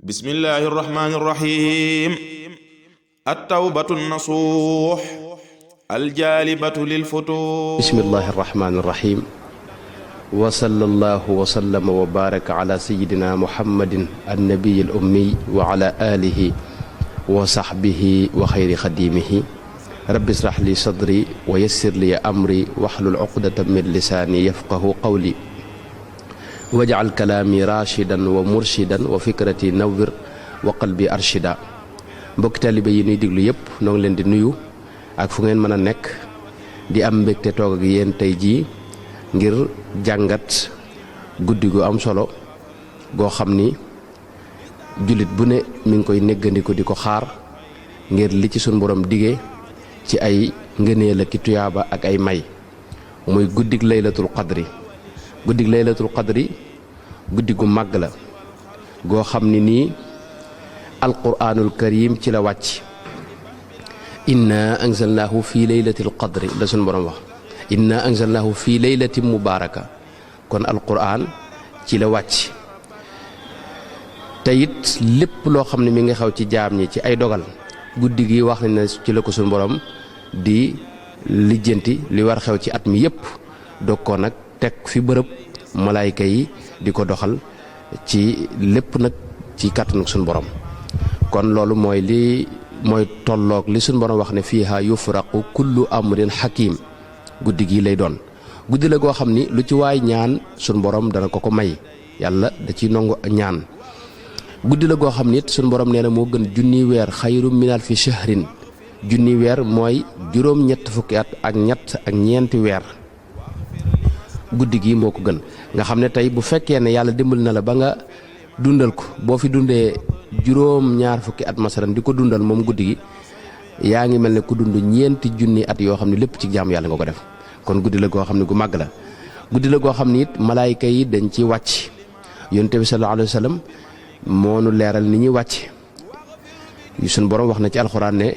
bismillahi irrahmani irrahim attawbatu nasuux aljaalibatu lilfutuux. bismillahi irrahmani irrahim wa sallallahu wa sallama wa baraka ala sayidina muhammadin annabiyi al ummi wa ala alihi wa sahbihi wa xayri xadimihi rabbi israh li sadri wa yassir li amri wahlul uqdatan min lisaani yafqahu qawli waj'al kalaami rashidan wa murshidan wa fikrati nawwir wa qalbi arshida. mbokki taalibe yi nuy diglu yëpp noo ngi leen di nuyu ak fu ngeen mën a nekk di am mbégte toog ak yéen tey jii ngir jàngat guddi gu am solo goo xam ni jullit bu ne mi ngi koy néggandiku di ko xaar ngir li ci sunu borom dige ci ay ngëneel ak tuyaaba ak ay may muy guddig laylatul qadri. guddig laylatul qadri guddi gu màgg la goo xam ni nii alquraanul karim ci la wàcc. inna anzalnaahu fi laylatil qadri la sunu borom wax. inna anzalnaahu fi laylatin mubaaraka kon alquraan ci la wàcc. te it lépp loo xam ne mi ngi xaw ci jaam ñi ci ay dogal guddi gi wax nañ ne ci la ko sunu borom di lijjanti li war xew ci at mi yépp dog ko nag teg fi bërëb malaayka yi di ko doxal ci lépp nag ci kàttanu suñu borom. kon loolu mooy tolloog li suñu borom wax ne fiiha yufraqu kullu amrin hakim. guddi gi lay doon guddi la goo xam ni lu ci waay ñaan suñu borom dana ko may yàlla da ciy nongu ñaan. guddi la goo xam ni it suñu borom nee na moo gën junni weer xayru min alfi shahrin. junni weer mooy juróom-ñett fukki at ak ñett ak ñeenti weer. guddi gi moo ko gën nga xam ne tey bu fekkee ne yàlla dimbal na la ba nga dundal ko boo fi dundee juróom-ñaar fukki at masalan di ko dundal moom guddi gi yaa ngi mel ne ku dund ñeenti junni at yoo xam ne lépp ci jaam yàlla nga ko def. kon guddi la goo xam ne gu màgg la guddi la goo xam ne it malaayka yi dañ ci wàcc. yonent bi sallallahu alayhi wa sallam moo nu leeral ni ñuy wàcc. suñu borom wax na ci alxuraan ne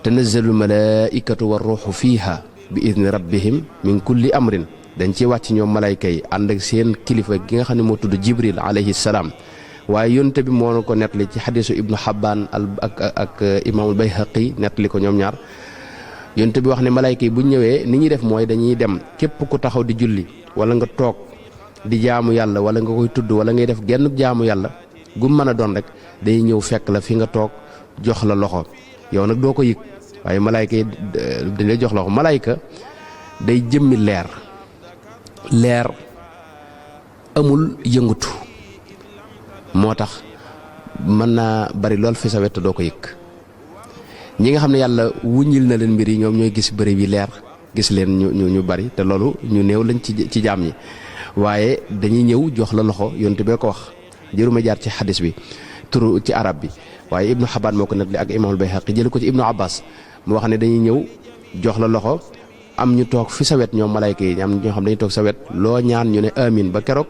tanazzalu malaaikatu war ruuxu fiiha bi idni rabbihim min kulli amrin. dañ ci wàcc ñoom malayka yi ànd ak seen kilifa gi nga xam ne moo tudd jibril alayhi salaam. waaye yonte bi moo na ko nettali ci xadisu ibnu xabbaan ak imaamul bayhaqi nettali ko ñoom ñaar. yonte bi wax ne malayka yi bu ñëwee ni ñuy def mooy dañuy dem képp ku taxaw di julli wala nga toog di jaamu yàlla wala nga koy tudd wala ngay def genn jaamu yàlla gu mën a doon rek day ñëw fekk la fi nga toog jox la loxo yow nag doo ko yëg waaye malayka yi dañ lay jox loxo. malayka day jëmmi leer amul yëngutu moo tax mën naa bari lool fi sa wet doo ko yëg. ñi nga xam ne yàlla wuññil na leen mbir yi ñoom ñooy gis bëri bi leer gis leen ñu bari te loolu ñu néew lañ ci jaam ñi waaye dañuy ñëw jox la loxo yonte bee ko wax jëruma jaar ci xadis bi turu ci arab bi waaye ibnu xabaan moo ko nettali ak imaamul bayhaqi jële ko ci ibnu abbas mu wax ne dañuy ñëw jox la loxo am ñu toog fi sa wet ñoom malayka yi am ñoo xam dañuy toog sa wet loo ñaan ñu ne amin ba keroog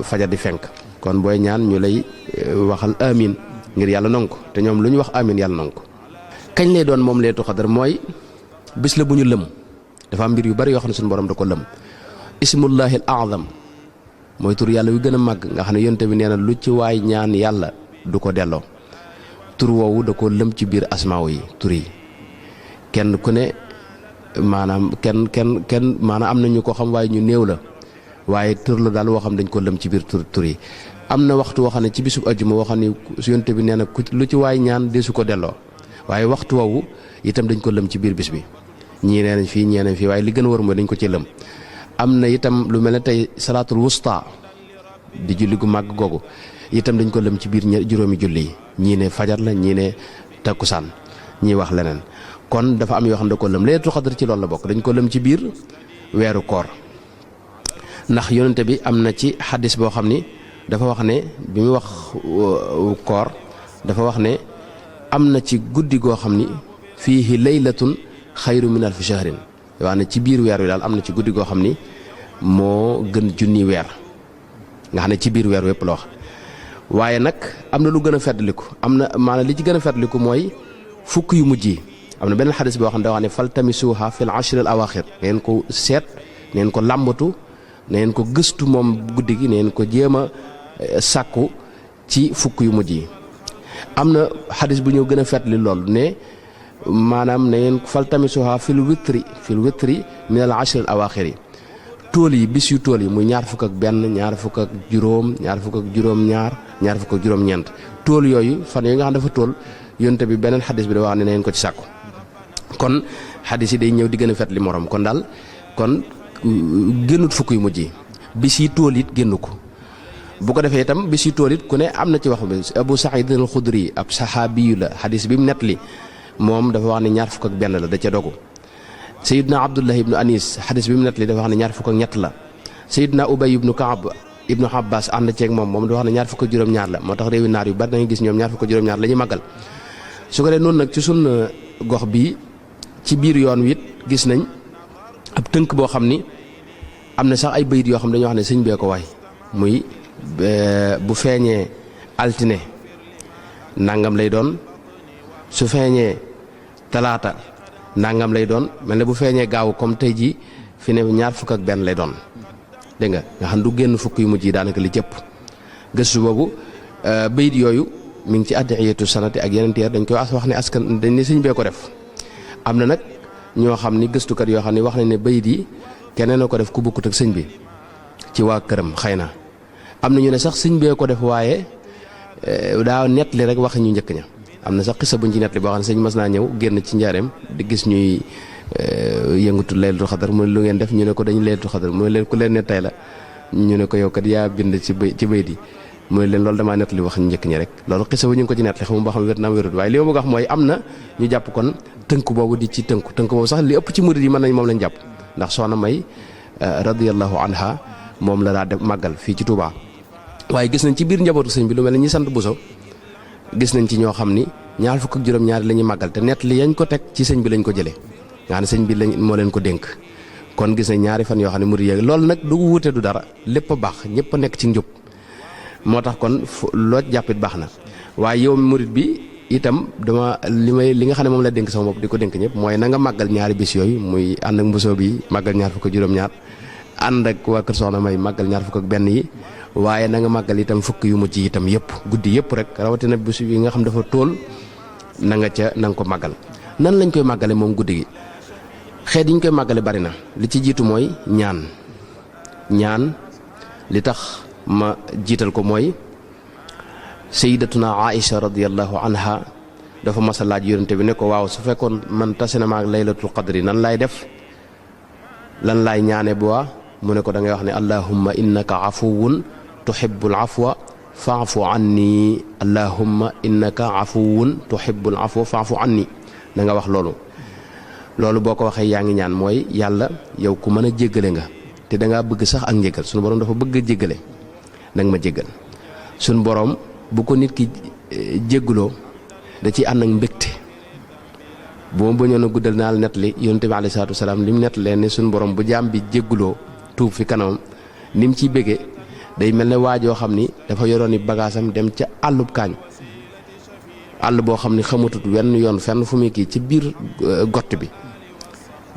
fajar di fenk. kon booy ñaan ñu lay waxal amin ngir yàlla nangu ko te ñoom lu ñu wax amin yàlla nangu ko. kañ lay doon moom laylatul qadr mooy bis la bu ñu lëm dafa am mbir yu bari yoo xam ne suñu borom da ko lëm. ismullahi al azam mooy tur yàlla wi gën a màgg nga xam ne yonte bi nee na lu ci waay ñaan yàlla du ko delloo. tur woowu da ko lëm ci biir asmaaw yi tur yi kenn ku ne maanaam kenn maanaam am na ñu ko xam waaye ñu néew la waaye tur la daal woo xam dañ ko lëm ci biir tur yi. am na waxtu woo xam ne ci bisub ajjuma woo xam ne yonte bi nee na lu ci waay ñaan deesu ko delloo waaye waxtu woowu itam dañ ko lëm ci biir bis bi. ñii nee nañ fii ñee nañ fii waaye li gën a war mooy dañ ko ci lëm. am na itam lu mel ne tey salaatul wusta di julli gu màgg googu itam dañ ko lëm ci biir juróomi julli yi ñii ne fajar la ñii ne takkusaan ñii wax leneen. kon dafa am yoo xam ne da ko lëm laylatul qadr ci loolu la bokk dañ ko lëm ci biir weeru koor. ndax yonente bi am na ci xaddis boo xam ni dafa wax ne bi mu wax koor dafa wax ne am na ci guddi goo xam ni fiihi laylatun xayru min alfi shahrin. wax ne ci biir weer wi daal am na ci guddi goo xam ni moo gën junni weer nga xam ne ci biir weer wépp la wax. waaye nag am na lu gën a feddliku am na maanaam li ci gën a feddliku mooy fukk yu mujj yi. am na benn xadis boo xam ne da wax ne faltamisuha fil ashr al awaxir ngeen ko seet ngeen ko làmbatu ngeen ko gëstu moom guddi gi ngeen ko jéem a sàkku ci fukk yu mujj yi. am na xadis bu ñëw gën a fetli loolu ne maanaam ne ngeen faltamisuha fil witri min al ashr al awaaxir yi tool yi bis yu tool yi muy ñaar fukk ak benn ñaar fukk ak juróom ñaar fukk ak juróom-ñaar ñaar fukk ak juróom-ñeent tool yooyu fan yooyu nga xam dafa tool yonte bi beneen xadis bi da wax ne na ngeen ko ci sàkku. kon xadis yi day ñëw di gën a fetli morom kon daal kon génnut fukk yu mujj yi bis yi tool it génn ko. bu ko defee itam bis yu tool it ku ne am na ci wax bi Abu Saïd al Xudri ab saxaabiyu la xadis bi mu nettali moom dafa wax ne ñaar fukk ak benn la da ca dogu. Sayyidna Abdullah ibnu Anis xadis bi mu nettali dafa wax ne ñaar fukk ak ñett la. Sayyidna Ubay ibnu Kaab ibnu Abbas ànd ceeg moom dafa wax ne ñaar fukk ak juróom-ñaar la moo tax réewi naar yu bari da nga gis ñoom ñaar fukk ak juróom-ñaar la ñuy màggal. su ko dee noonu nag ci sun gox bii ci biir yoon wi it gis nañ ab tënk boo xam ni am na sax ay bayit yoo xam dañoo wax ne sëñ bee ko waay muy bu feeñee altine nangam lay doon su feeñee talaata nangam lay doon mel ne bu feeñee gaaw comme tey jii fi ne ñaar fukk ak benn lay doon dégg nga xam du génn fukk yu mujj yi daanaka li jëpp gëstu boobu bayit yooyu mi ngi ci adiyatu sanati ak yeneen teer dañ koy wax ne askan dañ ne sëñ bee ko def. am na nag ñoo xam ni gëstukat yoo xam ne wax nañ ne bayit yi keneen a ko def ku bokkut ak sëñ bi ci waa këram xëy na am na ñu ne sax sëñ bee ko def waaye daa nettali rek wax ñu njëkk ña am na sax xisa buñ ci nettali boo xam ne sëñ mas naa ñëw génn ci njaareem di gis ñuy yëngatu laylatul xadar mu ne lu ngeen def ñu ne ko dañu laylatul xadar mu ne leen ku leen ne tey la ñu ne ko yow kat yaa bind ci bayit yi mu ne leen loolu damaa nettali wax ñu njëkk ñi rek loolu xisa bu ñu ngi ko ci nettali xam boo xam wér naam wérut waaye li ma bëgg a wax mooy am na ñu jàpp kon tënk boobu di ci tënk boobu sax li ëpp ci murid yi mën nañ moom lañ jàpp ndax soxna May radiyallahu anha moom la daa def màggal fii ci Touba. waaye gis nañ ci biir njabootu sëñ bi lu mel ne ñi sant Buso gis nañ ci ñoo xam ni ñaar fukk ak juróom-ñaari la ñuy màggal te nett li yañ ko teg ci sëñ bi lañ ko jëlee nga xam ne sëñ bi lañ moo leen ko dénk kon gis nañ ñaari fan yoo xam ne murid yi loolu nag du wuute du dara lépp a baax ñëpp a nekk ci njub moo tax kon loo jàppit baax na waaye yow murid bi itam dama li nga xam ne moom la dénk sama bopp di ko dénk ñëpp mooy na nga màggal ñaari bis yooyu muy ànd ak mbosoo bi màggal ñaar fukk ak juróom-ñaar ànd ak waa kër Soxna May màggal ñaar fukk ak benn yi waaye na nga màggal itam fukk yu mujj yi itam yëpp guddi yëpp rek rawatina bis yi nga xam dafa tool na nga ko màggal. nan lañ koy màggale moom guddi gi xeet yi ñu koy màggale bari na li ci jiitu mooy ñaan li tax ma jiital ko mooy sayyidatuna Aïcha radiyallahu anha dafa mas a laaj yonente bi ne ko waaw su fekkoon man tase na ma ak laylatul qadri nan laay def lan laay ñaane bu waa mu ne ko da ngay wax ne allahumma innaka afuwun tuhibbul afwa fa'fu anni allahumma innaka afuwun tuhibbul afwa fa'fu anni da nga wax loolu boo ko waxee yaa ngi ñaan mooy yàlla yow ku mën a jéggale nga te da ngaa bëgg sax ak njéggal sunu borom dafa bëgg a jéggale nag ma jéggal sunu borom bu ko nit ki jéggaloo da ciy ànd ak mbégte bu ma bañoon a guddal naa la nettali yonent bi alayhi salaatu wasalaam li mu nettalee ne sunu borom bu jaam bi jéggaloo tuub fi kanamam ni mu ciy béggee day mel ne waajoo xam ni dafa yoroon i bagaasam dem ca àllub kaañ àll boo xam ni xamatut wenn yoon fenn fu muy kii ci biir gott bi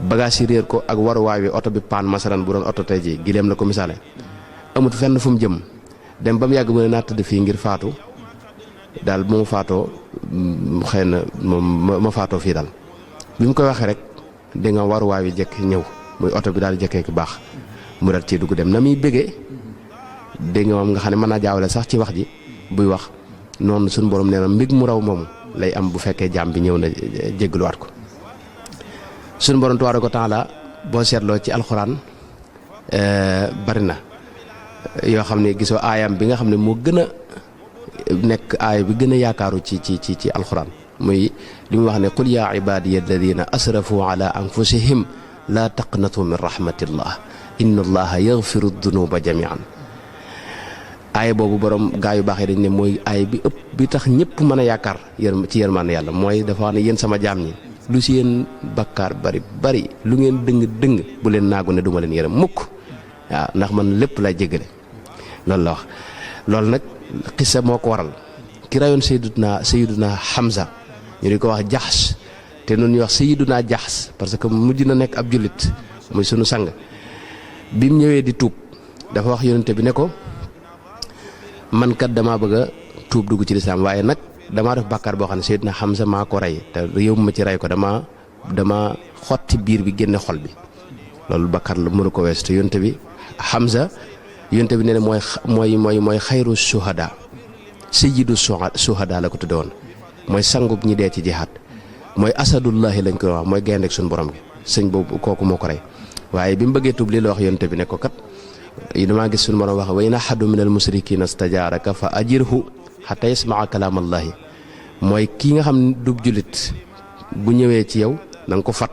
bagaas yi réer ko ak waruwaay wi oto bi paan masalan bu doon oto tey ji gileem la ko misaale amut fenn fu mu jëm dem ba mu yàgg mu ne naa tëdd fii ngir faatu daal bu ma faatoo xëy na moom ma faatoo fii daal bi mu koy waxee rek di nga waruwaay wi jekk ñëw muy oto bi daal di jekkee ki baax mu dal ci dugg dem na muy bëggee dégg nga moom nga xam ne mën naa jaawale sax ci wax ji buy wax noonu suñu borom nee na mbég mu raw moomu lay am bu fekkee jaam bi ñëw na jéggaluwaat ko suñu borom tabaaraka wa taala boo seetloo ci alxuraan bari na yoo xam ne gisoo aayam bi nga xam ne moo gën a nekk aaya bi gën a yaakaaru ci alxuraan muy li mu wax ne qul yaa ibaadiya alladina asrafu ala anfusihim laa taqnatu min rahmatillah inna allaha yaghfiru dunuba jamian aaya boobu borom gaa yu baax yi dañ ne mooy aaya bi ëpp bi tax ñëpp mën a yaakaar ci yërmande yàlla mooy dafa wax ne yéen sama jaam ñi lu si yéen bakkaar bari lu ngeen dëng bu leen naagu ne duma leen yërëm mukk waaw ndax man lépp lay jéggale loolu la wax loolu nag xissa moo ko waral ki rayoon sayyiduna Hamza ñu di ko wax Jaxs te noonu ñuy wax sayyiduna Jaxs parce que mujj na nekk ab jullit muy sunu sang bi mu ñëwee di tuub dafa wax yonente bi ne ko man kat dama bëgg a tuub dugg ci lislaam waaye nag damaa def bàkkaar boo xam ne Seydina Hamza maa ko rey te yóbbu ma ci rey ko dama xotti biir bi génne xol bi loolu bàkkaar la mënu ko wees te yonte bi Hamza yonte bi nee na mooy xayru suhada sayyidu suhada la ko tudde woon mooy sangub ñi dee ci jihaad mooy asadullahi lañ koy wax mooy gaynde ak suñu borom gi sëñ boobu kooku moo ko rey waaye bi mu bëggee tuub lii la wax yonte bi ne ko kat damaa gis suñu borom wax wa in ahadu min al musrikina stajaaraka fa ajirhu hatta yasmaa kalaamallahi mooy kii nga xam ne du jullit bu ñëwee ci yow na nga ko fat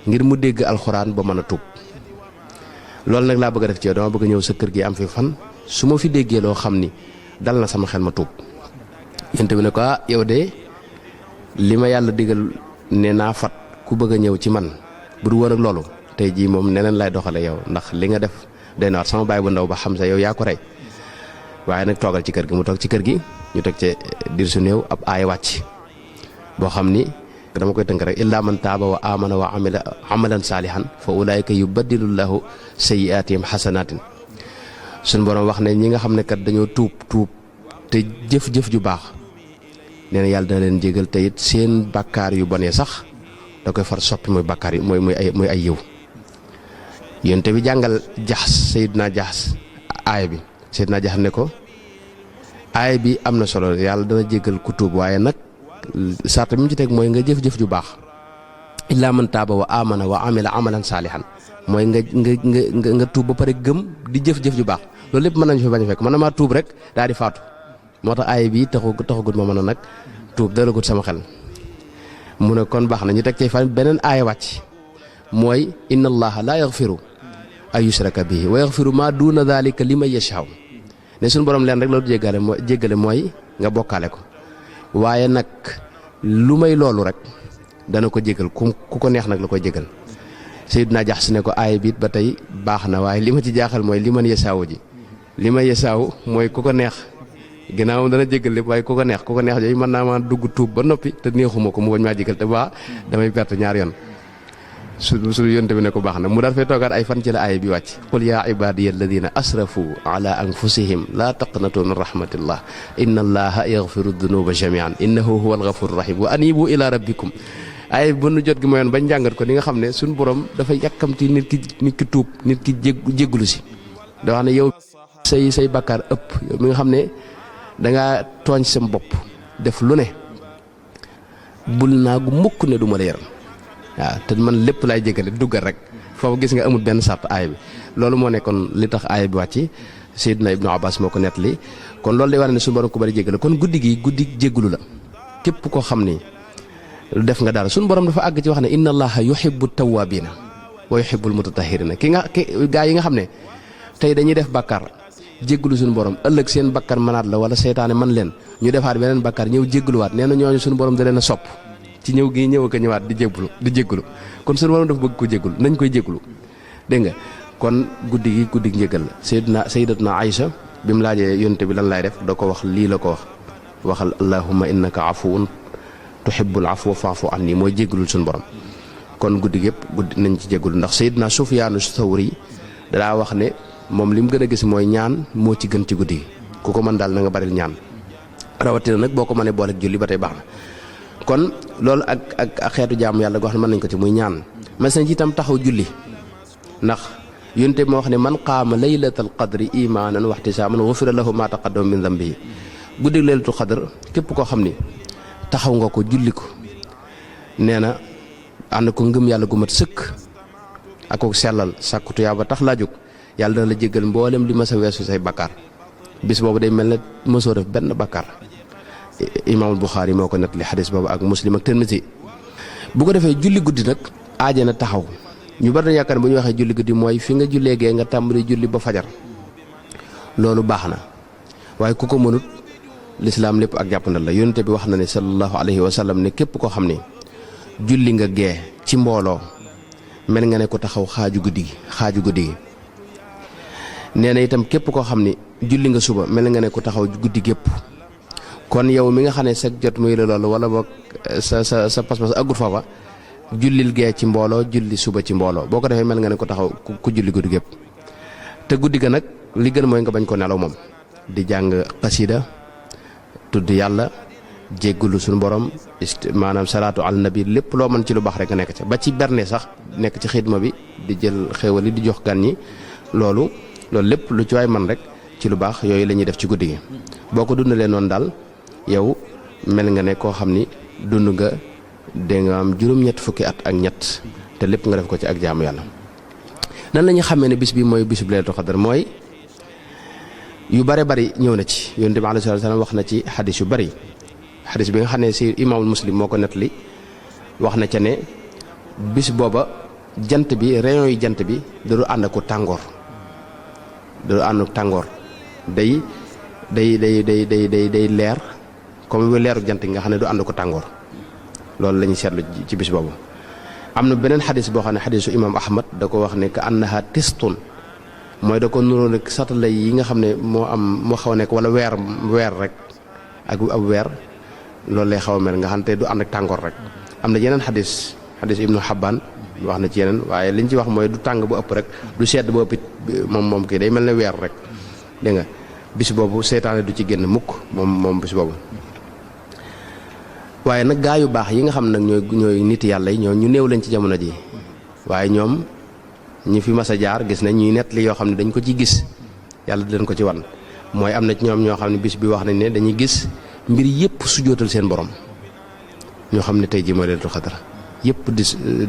ngir mu dégg alxuraan ba mën a tuub loolu nag laa bëgg a def ci yow dama bëgg ñëw sa kër gi am fi fan su ma fi déggee loo xam ni dal na sama xel ma tuub yonte bi ne ko yow de li ma yàlla digal ne naa fat ku bëgg a ñëw ci man bu du woon ak loolu tey jii moom neneen lay doxale yow ndax li nga def day na wat sama baay bu ndaw ba Hamza yow yaa ko rey waaye nag toogal ci kër gi mu toog ci kër gi ñu teg ci diir su néew ab aaya wàcc boo xam ni dama koy tënk rek illaa man taaba wa amana wa amila amalan saalihan fa ulaayika yubaddilullahu sayyi'aatihim xasanaatin suñu borom wax ne ñi nga xam ne kat dañoo tuub te jëf-jëf ju baax nee na yàlla dana leen jégal te it seen bàkkaar yu bonee sax da koy far soppi muy bàkkaar yi muy ay yiw yonte bi jàngal Seydina Jaxas aaya bi Seydina Jaxas ne ko aaya bi am na solo yàlla dana jégal ku tuub waaye nag sarta mi mu ci teg mooy nga jëf-jëf ju baax illaa man taaba wa amana wa amila amalan saalihan mooy nga tuub ba pare gëm di jëf-jëf ju baax loolu lépp mën nañu fi bañ a fekk mën na maa tuub rek daal di faatu moo tax aaya bi taxagut ma mën a nag tuub dalagut sama xel mu ne kon baax na ñu teg ci fan beneen aaya wàcc mooy inna allaha laa yaxfiru ay yusraka bihi wa yaxfiru ma duuna dalika liman yashaa ne suñu borom leen rek loolu jéggale mooy nga bokkaale ko waaye nag lu may loolu rek dana ko jégal ku ko neex nag la koy jégal Seydina Jaxas ne ko aaya biit ba tey baax na waaye li ma ci jaaxal mooy li man yasaawu ji li ma yasaawu mooy ku ko neex ginnaaw dana jégal lépp waaye ku ko neex yooyu mën naa maa dugg tuub ba noppi te neexuma ko mu bañ maa jégal te baa damay perte ñaar yoon su yonte bi ne ko baax na mu daal fay toogaat ay fan ci la aaya bi wàcc qul yaa ibaadiya alladina asrafu ala anfusihim laa taqnatu min rahmatillah inna allaha yaxfiru dunuba jamian innahu huwa alghafuru rahim wa anibu ila rabbikum aaya bi ba nu jot gi mayoon bañ jàngat ko ni nga xam ne suñu borom dafay yàkkamti nit ki tuub nit ki jéggulu si da wax ne yow say bakkaar ëpp yow mi nga xam ne dangaa tooñ sam bopp def lu ne bul naa gu mukk ne du ma la yaram waaw te man lépp laay jégale duggal rek foofu gis nga amul benn sart aaya bi loolu moo nekkoon li tax aaya bi wàcc Seydina Ibnu Abbas moo ko nettali kon loolu day war ne suñu borom ko bari jégale kon guddi gi guddi jéggulu la képp koo xam ni def nga daal suñu borom dafa àgg ci wax ne inna allaha yuhibbu tawwabina wa yuhibbul mutatahhirina gaa yi nga xam ne tey dañuy def bàkkaar jéggulu suñu borom ëllëg seen bakkar mënaat la wala seytaane man leen ñu defaat beneen bàkkaar ñëw jégguluwaat nee na ñooñu suñu borom da leen a sopp ci ñëw gi ñëw ak ñëwaat di jéggulu kon suñu borom dafa bëgg ko jéggulu nañ koy jéggulu dégg nga kon guddi gi guddi njëgal la sayyidatuna Aïcha bi mu laajee yonte bi lan laay def da ko wax lii la ko wax waxal allahumma innaka afuwun tuhibbul afwa fa'fu anni mooy jéggulul suñu borom kon guddi gépp guddi nañ ci jéggulu ndax sayyidna Sufyaanu Sawri daa wax ne moom li mu gën a gis mooy ñaan moo ci gën ci guddi gi ku ko mën daal na nga baril ñaan rawatina nag boo ko mënee booleeg julli ba tey baax na kon loolu ak xeetu jaamu yàlla goo xam ne mën nañ ko ci muy ñaan mas nañ ci itam taxaw julli ndax yonte moo wax ne man qaama laylatal qadri imaanan wa ihtisaaban ghufira lahu ma taqaddama min dhanbihi guddi laylatul qadr képp koo xam ni taxaw nga ko julli ko nee na ànd ko ngëm yàlla gu mat sëkk ak ko sellal sàkku tuyaaba tax laa jóg yàlla dana la jéggal mboolem li ma sa weesu say bakkaar bis boobu day mel ne mosoo def benn bakkaar imaamul Buxaari moo ko nettali xadis boobu ak Muslim ak Tirmisi bu ko defee julli guddi nag aaje na taxaw ñu bari na yaakaar ne bu ñu waxee julli guddi mooy fi nga jullee gee nga tàmbali julli ba fajar loolu baax na waaye ku ko mënut lislaam lépp ak jàppandal la yonente bi wax na ne sallallahu alayhi wa sallam ne képp koo xam ne julli nga gee ci mbooloo mel nga ne ko taxaw xaaju guddi gi nee na itam képp koo xam ne julli nga suba mel nga ne ko taxaw guddi gépp kon yow mi nga xam ne sa jot muy la loolu wala boog sa pas-pas aggut foofa jullil gee ci mbooloo julli suba ci mbooloo boo ko defee mel nga ne ko taxaw ku julli guddi gépp te guddi ga nag li gën mooy nga bañ ko nelaw moom di jàng xasida tudd yàlla jéggulu suñu borom maanaam salaatu ala nabi lépp loo mën ci lu baax rek nga nekk ca ba ci berne sax nekk ci xidma bi di jël xéewal yi di jox gan ñi loolu lépp lu ci waay man rek ci lu baax yooyu la ñuy def ci guddi gi boo ko dundalee noonu daal yow mel nga ne koo xam ni dund nga da nga am juróom-ñett fukki at ak ñett te lépp nga def ko ci ak jaamu yàlla. nan la ñuy xamee ne bis bi mooy bisub laylatul qadr mooy yu bare bari ñëw na ci yonent bi alayhi salaam wax na ci xadis yu bari xadis bi nga xam ne si imaamul muslim moo ko nettali wax na ca ne bis booba jant bi rayon yi jant bi da du ànd ak tàngoor da du ànd ak tàngoor day leer comme leeru jant gi nga xam ne du ànd ak tàngoor loolu la ñuy seetlu ci bis boobu. am na beneen xadis boo xam ne xadisu imaam ahmad da ko wax ne ka annaha tistun mooy da ko nuroo rek satala yi nga xam ne moo xaw a nekk wala weer rek ak ab weer loolu lay xaw a mel nga xam te du ànd ak tàngoor rek. am na yeneen xadis ibnu Xabbaan wax na ci yeneen waaye liñ ci wax mooy du tàng bu ëpp rek du sedd bu ëpp it moom kii day mel ne weer rek dégg nga bis boobu seytaane du ci génn mukk moom bis boobu. waaye nag gaa yu baax yi nga xam nag ñooy nit yàlla yi ñu néew lañ ci jamono ji waaye ñoom ñi fi mas a jaar gis nañ ñuy nettali yoo xam ne dañ ko ci gis yàlla di leen ko ci wan mooy am na ci ñoom ñoo xam ne bis bi wax nañ ne dañuy gis mbir yëpp sujootal seen borom ñoo xam ne tey jii mooy laylatul qadr yëpp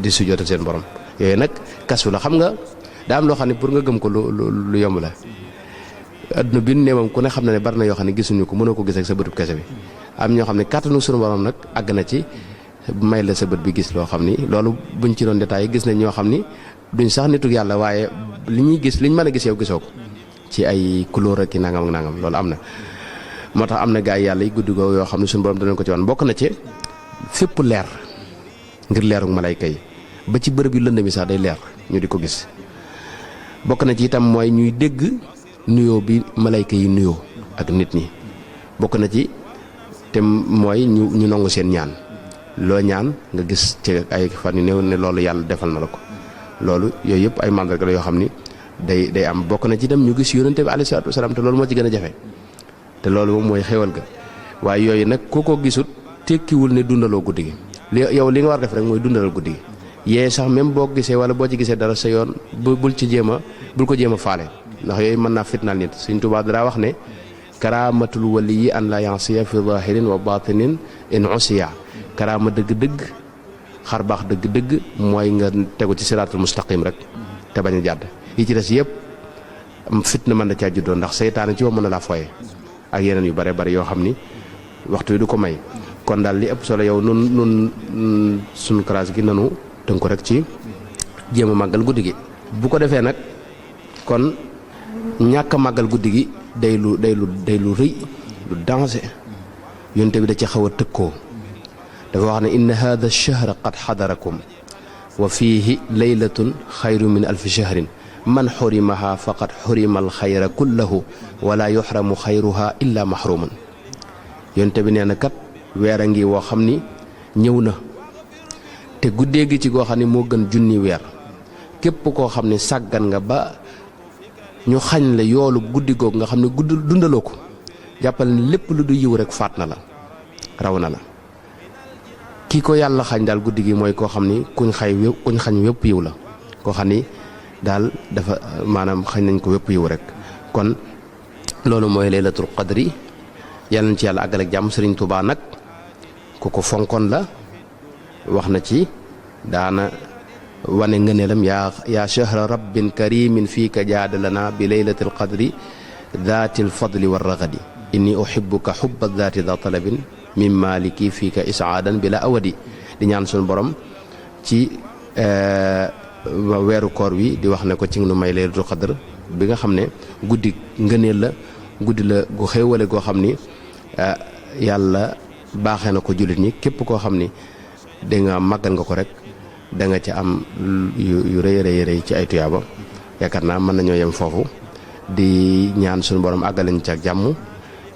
di sujootal seen borom yooyu nag kasu la xam nga daa am loo xam ne pour nga gëm ko lu yomb la adduna bi ne moom ku ne xam na ne bari na yoo xam ne gisuñu ko mënoo ko gis ak sa bëtub kese bi am ñoo xam ne kàttanu sunu borom nag àgg na ci may la sa bët bi gis loo xam ni loolu buñ ci doon détaillé gis nañ ñoo xam ni duñ sax nituk yàlla waaye li ñuy gis liñ mën a gis yow gisoo ko ci ay couleur ak i nangam loolu am na. moo tax am na gaa yi yàlla yi guddi googu yoo xam ne suñu borom danañ ko ci wan bokk na ci fépp leer ngir leeruk malayka yi ba ci bërëb yu lënd mi sax day leer ñu di ko gis. bokk na ci itam mooy ñuy dégg nuyoo bi malayka yi nuyoo ak nit ñi bokk na ci te mooy ñu nangu seen ñaan loo ñaan nga gis ci ay fan yu néew ne loolu yàlla defal na la ko loolu yooyu yëpp ay mandarga la yoo xam ni day am bokk na ci dem ñu gis yonente bi alayhi salaatu wasalaam te loolu moo ci gën a jafe te loolu moom mooy xéwal ga waaye yooyu nag ku ko gisut tekkiwul ne dundaloo guddi gi yow li nga war def rek mooy dundalal guddi gi yee sax même boo gisee wala boo ci gisee dara sa yoon bul ko jéem a faale ndax yooyu mën naa fitnaal nit Sëriñ Tuubaa dara wax ne karaamatul waliyi an la yansiya fi zahirin wa batinin in usiya karaama dëgg-dëgg xar baax dëgg-dëgg mooy nga tegu ci siraatul mustaqim rek te bañ a jàdd yi ci des yëpp fitna mën na caa juddoo ndax seytaane ci moom mën na laa fooye ak yeneen yu bare bari yoo xam ni waxtu wi du ko may kon daal li ëpp solo yow nun suñu classe gi nanu tënku rek ci jéem a màggal guddi gi bu ko defee nag kon ñàkk a màggal guddi gi day lu rëy lu danger yonte bi da ci xaw a tëkkoo dafa wax ne inna hada ash-shahra qad xadarakum wa fiihi laylatun xayru min alfi shahrin man xurimaha faqad xurima alxayra kullahu wala yuxramu xayruha illa maxrumun yonte bi nee na kat weer a ngi woo xam ni ñëw na te guddee gi ci goo xam ne moo gën junni weer képp koo xam ne sàggan nga ba ñu xañ la yoolu guddi googu nga xam ne dundaloo ko jàppal ne lépp lu du yiw rek faat na la raw na la kii ko yàlla xañ daal guddi gi mooy koo xam ni kuñ xañ wépp yiw la koo xam ni daal dafa maanaam xañ nañ ko wépp yiw rek kon loolu mooy laylatul qadri yàlla na ci yàlla àggal ak jàmm. Sëriñ Tuubaa nag ku ko fonkoon la wax na ci daana wane ngëneelam yaa shahra rabbin karimin fiika jaadalana bi laylatil qadri daatil fadli war ragadi inni uhibbuka hubba daati da talabin min maliki fiika isaadan bi la awadi di ñaan suñu borom ci weeru koor wi di wax ne ko ci nu may laylatul qadr bi nga xam ne guddi ngëneel la guddi la gu xéewale goo xam ni yàlla baaxee na ko jullit ñi képp koo xam ni da nga màggal nga ko rek da nga ci am yu rëy ci ay tuyaaba yaakaar naa mën nañoo yem foofu di ñaan suñu borom àggalañ ci ak jàmm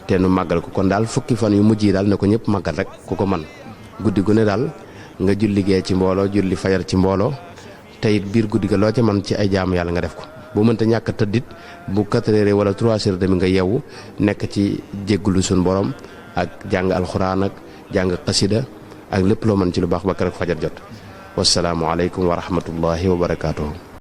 te nu màggal ko kon daal fukki fan yu mujj yi daal ne ko ñëpp màggal rek ku ko man guddi gu ne daal nga julli gee ci mbooloo julli fajar ci mbooloo te it biir guddi ga loo ca man ci ay jaamu yàlla nga def ko bu mënta ñàkk tëddit bu 4 heures wala 3 heures demi nga yeewu nekk ci jéggulu suñu borom ak jàng alxuraan ak jàng xasida ak lépp loo mën ci lu baax ba keroog fajar jot wasalaamu aleykum wa rahmatullahi wa barakaatuhu.